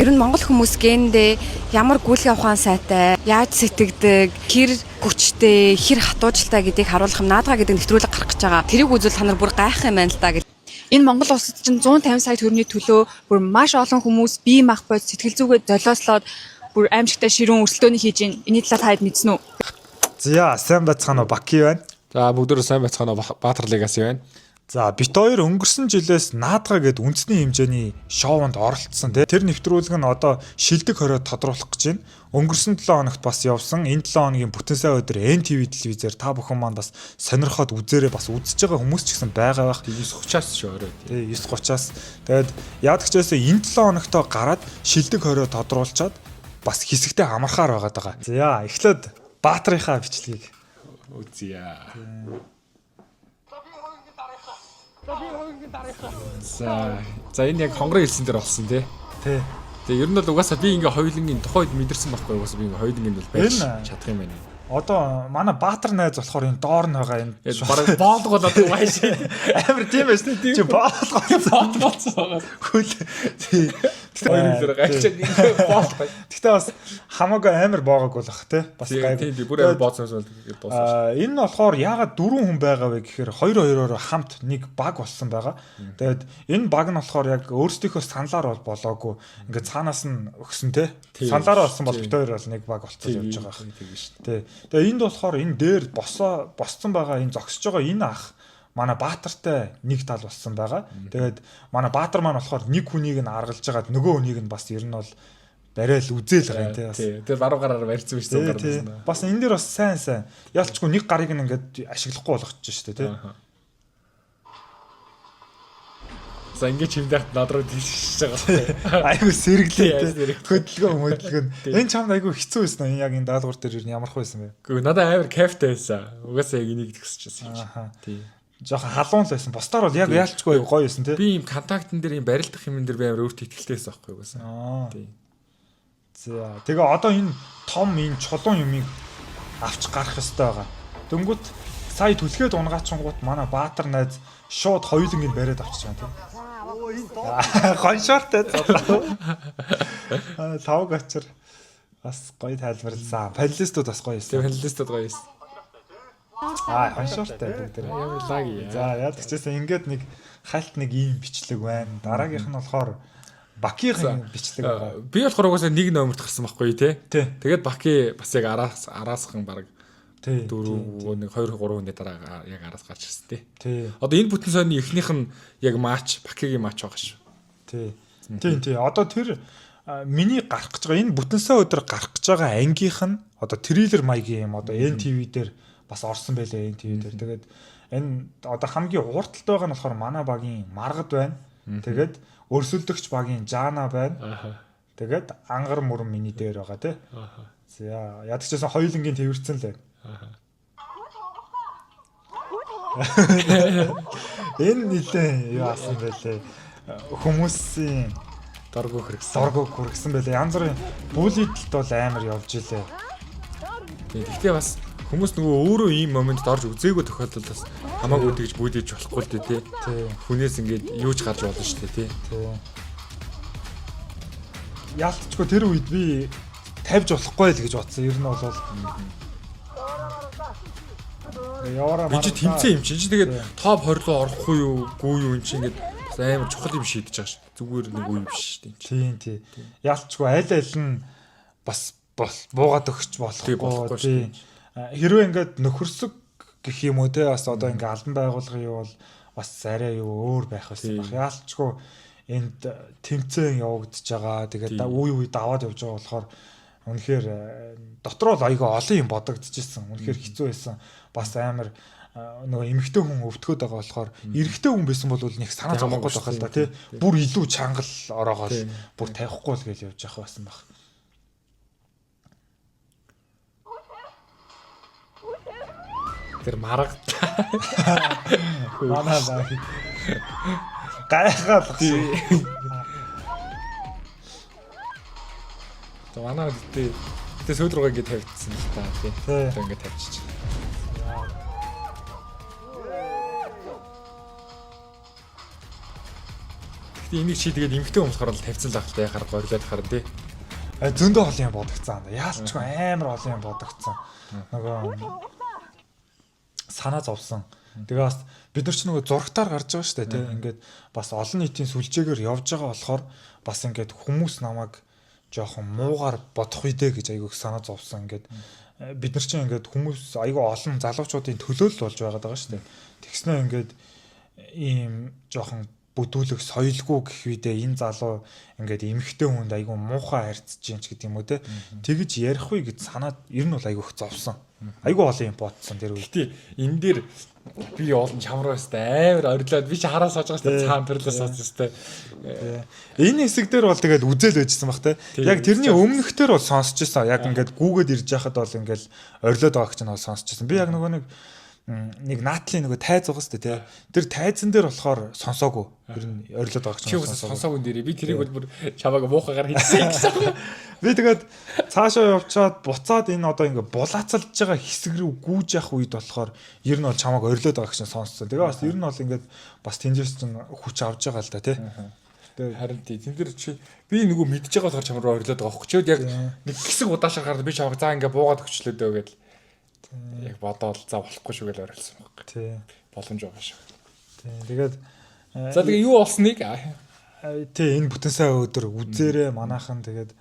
Ер нь Монгол хүмүүс гендээ ямар гүйлгээ ухаан сайтай, яаж сэтгэдэг, хэр хүчтэй, хэр хатуужилтай гэдгийг харуулах юм наадгаа гэдэг нэвтрүүлэг гарах гэж байгаа. Тэрийг үзвэл та нар бүр гайх юм байна л да гэж. Энэ Монгол улсад чинь 150 сая төгрөгийн төлөө бүр маш олон хүмүүс бие махбод сэтгэл зүгээ золиослоод бүр аимшигтай ширүүн өрсөлдөөний хийж байна. Энэний талаар та хэд мэдсэн үү? За сайн байцгаана уу Баки байна. За бүгдөө сайн байцгаана уу Баатар Легаси байна. За бит хоёр өнгөрсөн жилээс наадгаа гэд үндэсний хэмжээний шоунд оролцсон тий. Тэр нэвтрүүлэг нь одоо шилдэг хориод тодруулах гэж байна. Өнгөрсөн 7 хоногт бас явсан. Энэ 7 хоногийн бүтэн сайн өдөр NTV телевизээр та бүхэн маань бас сонирхоод үзээрэй, бас үзэж байгаа хүмүүс ч гэсэн байгаа байх. 9:30-аас шүү орой. Тий 9:30-аас. Тэгээд яадаг ч байсан энэ 7 хоногтоо гараад шилдэг хориод тодруулчаад бас хэсэгтээ амархаар байгаад байгаа. За эхлээд Баатрынхаа бичлэгийг Үзье. За энэ яг хонгорын хэлсэн дээр болсон тий. Тий. Тэгээ ер нь бол угаасаа би ингээ хоёулангийн тухайд мэдэрсэн байхгүй угаасаа би ингээ хоёулангийн бол байж чадах юм байна. Одоо манай Баатар найз болохоор энэ доор нь байгаа энэ Яг бараг боолгоо л баяш. Амар тийм байж тий. Чи боолгоо Боолгоолцсон байгаа. Хөл. Тий. Хоёр хэлээр гайчаад ингээ боолгоо. Гэхдээ бас хамаагүй амар боогоогүй л бах тий. Бас гайгүй. Тий, бүр амар бооцсон юм бол дууссан шүү. Энэ нь болохоор яагаад дөрвөн хүн байгаа вэ гэхээр хоёр хоёроор хамт нэг баг болсон байгаа. Тэгээд энэ баг нь болохоор яг өөрсдийнхөө саналаар бол болоогүй. Ингээд цаанаас нь өгсөн тий. Саналаараа болсон бол бит хоёр бол нэг баг болцсон явж байгаа байх. Тий. Тэгээ энд болохоор энэ дээр босоо босцсон байгаа энэ зогсож байгаа энэ ах манай Баатартай нэг тал болсон байгаа. Тэгээд манай Баатар маань болохоор нэг хүнийг нь аргалж байгаад нөгөө хүнийг нь бас ер нь бол барайл үзээл байгаа юм тий бас. Тэр баруун гараар барьсан биш зүүн гараар. Бас энэ дээр бас сайн сайн. Ялчгүй нэг гарыг нь ингээд ашиглахгүй болгочих шүү дээ тий. За ингээд чимдээхт над руу тийшэж байгаа байхгүй. Айгу сэргэлээ тий. Хөдөлгөөн хөдөлгөөн. Энэ чамд айгу хэцүү байсан уу? Энэ яг энэ даалгавар дээр ер нь ямар хөө байсан бэ? Үгүй надад амар кайфтай байсан. Угаасаа яг энийг тэгсэж байсан юм чи. Тий. Жохон халуун л байсан. Бусдаар бол яг яалчгүй айгу гоё байсан тий. Би ийм контактн дээр ийм барилдах юм дээр би амар өөртөө ихтэй байсан байхгүй угаасаа. Тий. За тэгээ одоо энэ том энэ чулуун юмыг авч гарах ёстой байгаа. Дөнгөт сая түлхээд унгаачингууд манай Баатар найз шууд хоёулангийг бариад авчиж байгаа тийм. Гоншоортой золоо. Лавг очир бас гоё тайлбарласан. Панелистууд бас гоё байсан. Тэгээ панелистууд гоё байсан. Аа, гоншоортой бүгд. Ямар лаг юм. За, яадаг ч гэсэн ингээд нэг хальт нэг ийм бичлэг байна. Дараагийнх нь болохоор Бакийн бичлэг байгаа. Би болохоор угаасаа нэг номерт гарсан байхгүй тий. Тэгээд Баки бас яг араас араасхан баг дөрөв нэг 2 3 хүний дараа яг араас гарч ирсэн тий. Одоо энэ бүтэн сойны эхнийх нь яг матч Бакигийн матч байгаа шүү. Тий. Тий, тий. Одоо тэр миний гарах гэж байгаа энэ бүтэн сой өдөр гарах гэж байгаа ангийнх нь одоо триллер маягийн юм одоо NTV дээр бас орсон байлээ NTV дээр. Тэгээд энэ одоо хамгийн урталт байгаа нь болохоор манай багийн Маргад байна. Тэгээд өрсөлдөгч багийн Жана байна. Тэгээд ангар мөрөн миний дээр байгаа тий. За яадаг ч гэсэн хоёулангийн тэрвэрцэн л байна. Энэ нилээ юу асан бэлээ. Хүмүүсийн доргоо хүргэсэн. Доргоо хүргэсэн бэлээ. Янз бүрийн бүлийдэлт бол амар явж илээ. Гэхдээ бас хүмүүс нөгөө өөрөө ийм моментод орж үзээгүй тохиолдолд бас хамаагүй тэгж бүүдэж болохгүй л дээ тий. Хүнээс ингээд юу ч гарч болно шүү дээ тий. Яалтчгүй тэр үед би тавьж болохгүй л гэж бодсон. Ер нь бол яваараа энэ чи тэмцээн юм чи. Чи тэгээд топ 20 руу орохгүй юу, гүү юу эн чи ингээд бас амар чухал юм шийдэж байгаа шүү. Зүгээр нэг үе биш шүү дээ. Тийм тий. Яалтчгүй аль аль нь бас буугаад өгч болохгүй тий. Хэрвээ ингээд нөхөрсөг гэх юм уу те бас одоо ингээд албан байгуулгын юу бол бас арай юу өөр байх байсан баг. Яалтчгүй энд тэмцээн явагдаж байгаа. Тэгээд үе үе даваад явж байгаа болохоор үнэхээр дотроо л айгүй олон юм бодогдчихсэн. Үнэхээр хэцүү байсан. Бас амар нөгөө эмэгтэй хүн өвтгöd байгаа болохоор эрэгтэй хүн байсан бол нэг санаа зовхгүй л байх л да тий. Бүр илүү чангал ороогоол бүр тавихгүй л гэж явж явах байсан баг. Тэр марга. Манай баг. Гайхаал. За манай гэтээ сүүл рүүгээ ингэ тавьчихсан л та тий. Одоо ингэ тавьчих. Гэтэ энийг чи тэгээд эмхтэй хүмүүс харал тавьсан л ах л та яхаар горлоод харна тий. Зөндөө олон юм бодогцсон. Яалчгүй амар олон юм бодогцсон. Нөгөө санаа зовсон. Тэгээ бас бид нар ч нөгөө зурагтаар гарч байгаа шүү дээ тий. Ингээд бас олон нийтийн сүлжээгээр явж байгаа болохоор бас ингээд хүмүүс намайг жоохон муугар бодох үедээ гэж айгүйх санаа зовсон. Ингээд бид нар чинь ингээд хүмүүс айгүй олон залуучуудын төлөөлөл болж байгаад байгаа шүү дээ. Тэгснээ ингээд ийм жоохон бүдүүлэх соёлгүй гэх үедээ энэ залуу ингээд эмэгтэй хүнд айгүй муухай харьцаж юм ч гэдэг юм уу те. Тэгэж ярих үе гэж санаад ер нь бол айгүй их зовсон. Айгүй олон юм бодсон тэр үед. Гэтэ энэ дээр би олон чамруу өстэй амар орилоод би чи хараа сууж байгаа шүү дээ цаан төрлөө сууж өстэй. Энэ хэсэг дээр бол тэгээд үзэл байжсан бах те. Яг тэрний өмнөх дээр бол сонсч ирсэн. Яг ингээд гүүгээд ирж байхад бол ингээд орилоод байгаа гэж нь бол сонсч ирсэн. Би яг нөгөө нэг наатлын нөгөө тайз байгаа шүү дээ тий. Тэр тайзан дээр болохоор сонсоогүй. Ер нь орилоод байгаа гэж сонсоогүй дээрээ. Би тэрийг бол бүр чамааг муухайгаар хийсэн гэсэн. Би тэгээд цаашаа явчаад буцаад энэ одоо ингээ булаацалж байгаа хэсэг рүү гүүж явах үед болохоор ер нь бол чамааг орилоод байгаа гэж сонссон. Тэгээ бас ер нь бол ингээд бас тэнцээс чинь хүч авч байгаа л да тий. Тэгээ харин тий тэн дээр чи би нөгөө мэдж байгаа болохоор чам руу орилоод байгаа хөөе. Чид яг нэг хэсэг удаашаар гараад би чамааг заа ингээ буугаад өгчлөө дөө гэдэл яг бодоол за болохгүй шүү гэж орилсон баг. Тий. Боломж байгаа шүү. Тий. Тэгээд за тэгээ юу болсныг тий энэ бүтэн сайн өдөр үзээрэй манайхан тэгээд